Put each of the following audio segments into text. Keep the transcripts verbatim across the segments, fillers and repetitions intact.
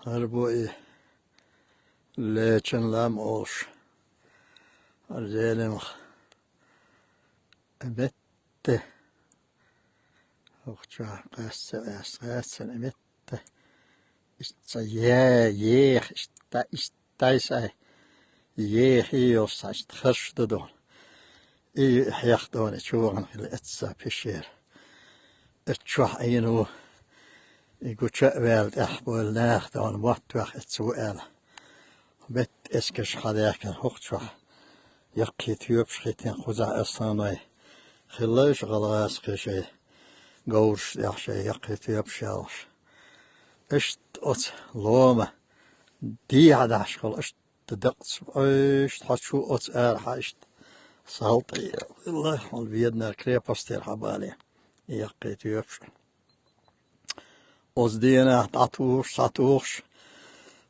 ХӀара бу и лечун лам олуш. ХӀара Зеламха метта. ХӀокху чохь къаьсса, къаьсса, къаьсса и метта. Иштта цхьа е-, еха, иштта, иштта дайсай. Ехий йолуш цхьа иштта харш ду дона. И хьех дона, чу вахана хила эццахь пещера. Эццахь Ӏийна ву. И гуча а ваьлла тӀехь бойла наха дона, мотт ваьхна эццахь ву аьлла. Метта эскаш хьадаьхкина хӀокху чохь. Яккхий тоьпаш хӀиттина кхузахь основной. Хилла иша гӀалгӀазкхий шайн говраш тӀехь шайн яккхий тоьпаш яллаш. Иштта оцу лома дехьа дахьаш хилла, иштта дакъаца, иштта хьо чу оцу ара хьа иштта. Салтий, хӀума веданара крепостера хьабале. Яккхий тоьпаш. Оцу дийнахь дӀатухуш, схьатухуш,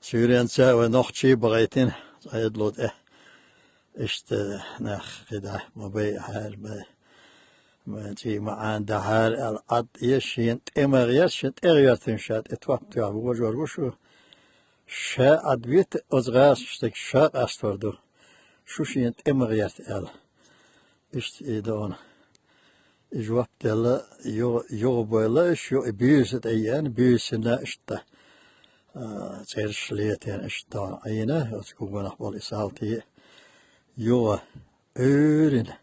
суьйренца вай нохчий бахийтина, цӀа эдло тӀе. Иштта нах кхидӀа ма байа хьара бай. Ма цӀий ма Ӏан дахьара аьлла, Ӏад эшийна тӀе ма гӀерта, шен тӀе гӀертина ша тӀе топ тоьхна вожор ву шу. Ша Ӏад вита оцу гӀазкхаша стаг ша къастор ду. Шу шена тӀе ма гӀерта аьлла. Иштта и дона. И жоп делла, юха, юха бойла, иштта юха и буьйса тӀе еана, буьйсина иштта, а, цӀераш летийна иштта дона Ӏийна, оцу гугунах болу и салтий. Юха Ӏуьйрина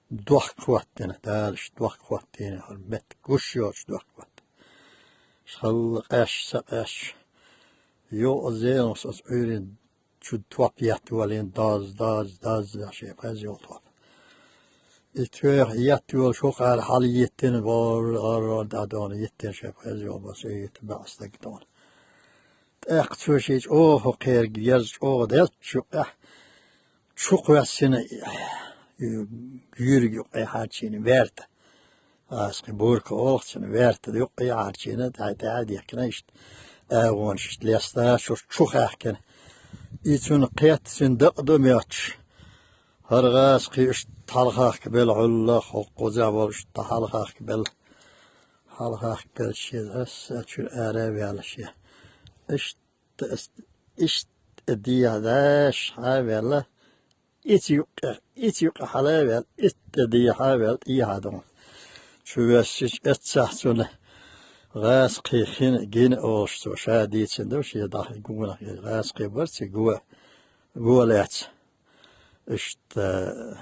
дохка хӀоттийна, Дала иштта дохка хӀоттийна, хӀара метта гуш йоцуш дохка хӀоттийна. Халла къаьсташ, ца къаьсташ. Юха Зеламхас оцу Ӏуьйрина чу топ етта йолийна, даз, даз, даз, шен пхьеза йолу топ. И тоьхна етта йолуш хӀокхара хьала йиттина, вор, вор, вор, дӀадона йиттина шен пхьеза йолу, баса йитта баьӀа стаг дона. ТӀаккха цо шен чӀогӀа хӀокхерга ерза чӀогӀа делча юкъехь, чу кхоьссина, гуьйриг юкъе хьарчийна верта. Аса кхин бурка олу цунна, верта юккъе а хьарчийна, тӀаьхьа-тӀаьхьа а дихкина, иштта агӀонаш иштта лесташ, чу хаьхкина. И цунна кхетта, цуьнан дакъа ду моьттуш. ХӀара гӀазкхий иштта хьалхахка белла, гӀуллакх, хӀокхузахь волу иштта хьалхахка белла. Хьалхахка белла шен, аса чуьра ара а ваьлла шен. Иштта, иштта дехьа даш хьа а ваьлла. Ица юккъе, ица юккъе хьала а ваьлла, иштта дехьа а ваьлла, тӀехьа дона. Чу воьссича эццахь цунна гӀазкхий хин гина олуш цо ша дийцина ду, шен дӀахи гугунах гӀазкхий бара цига го, го лаьцна. Иштта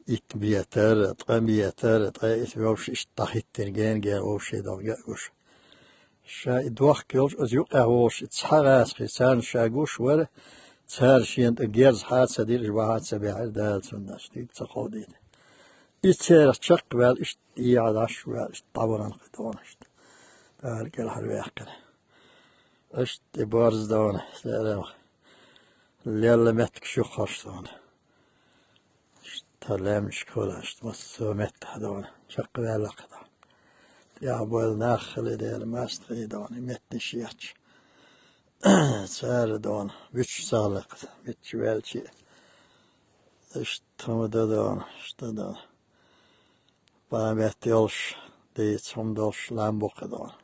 итт метр, ткъа метр, ткъе итт вовши иштта дӀахӀиттина гена-гена вовшийн догӀа а гуш. Ша и дохка йолуш, оцу юкъехь волуш, и цхьа гӀазкхий, царна ша гуш вара, цара шена тӀе герз хьа а ца дира, бахьа а ца баьхьира, Дала цунна аш дийца ца кховдийна. И церах чекхваьлла, иштта дехьа даш ваьлла, иштта дӀавахана кхин дона иштта. Дала кӀелхьарваьккхина. Иштта и борз дона, церах лелла меттигаш ю хаш дона. Иштта лаьмнашка хуьлу, иштта массо а меттахь дона, чекхваьлла кхин дона. ТӀехь бойла нах хили дела, мастагӀий дона, и меттанаш етташ. Цара дона, вуьтуш ца хилла кхин, вуьтуш ваьлча а. Иштта хӀума дан дона, иштта дона. Памет йолуш, дийца хӀума долуш лам бу кхин дона.